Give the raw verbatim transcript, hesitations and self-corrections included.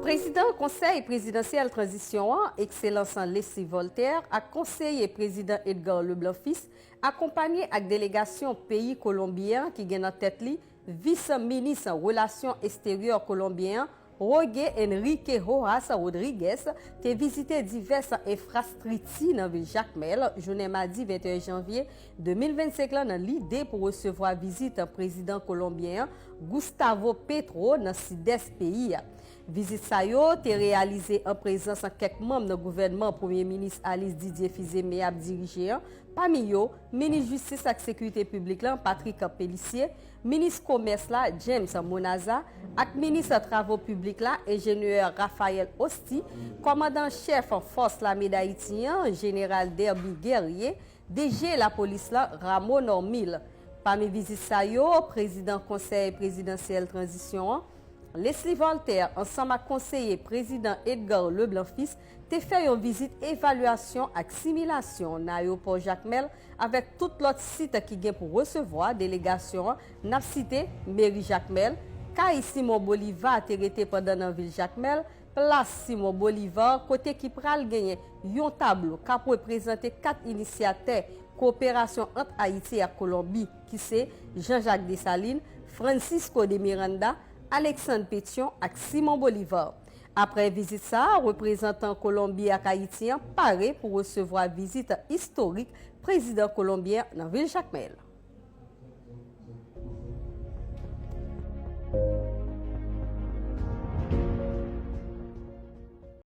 Prezidan Konsèy Prezidansyèl Tranzisyon an, Ekselans Leslie Voltaire, ak konseye Prezidan Edgar Leblanc Fils, akonpanye ak delegasyon peyi Kolonbi an ki gen nan tèt li vis minis relasyon eksteryè kolonbyen an, Jorge Enrique Rojas Rodriguez, te vizite divès enfrastrikti nan vil Jakmèl jounen madi venteyen janvye de mil vennsenk lan nan lide pou resevwa vizit prezidan kolonbyen an, Gustavo Petro, nan sidès peyi a. Vizit sa yo te reyalize an prezans kèk manm nan gouvènman Premye Minis Alice Didier Fils-Aimé ap dirije an, pami yo minis jistis ak sekirite piblik lan Patrick Pélissier, minis komès la James Monaza, ak minis travo piblik la enjenyè Raphaël Hosty, kòmandan an chèf Fòs Lame Dayiti an, jeneral Derby Guerrier, D G lapolis la Rameau Normil. Pami vizit sa yo, prezidan Konsèy Prezidansyèl Tranzisyon an, Leslie Voltaire, ansanm ak konseye prezidan Edgar Leblanc Fils, te fè yon vizit evalyasyon ak similasyon nan ayewopò Jakmèl avèk tout lòt sit ki gen pou resevwa delegasyon an, n ap site meri Jakmèl, kay Simon Bolivar te rete pandan nan vil Jakmèl, plas Simon Bolivar, kote ki pral genyen yon tablo k ap reprezante kat inisyatè koperasyon ant Ayiti ak Kolonbi, ki se Jean-Jacques Dessalines, Francisco de Miranda, Alexandre Pétion ak Simon Bolivar. Apre vizit sa a, reprezantan Kolonbi ak Ayiti an pare pou resevwa vizit istorik prezidan kolonbyen nan vil Jakmèl.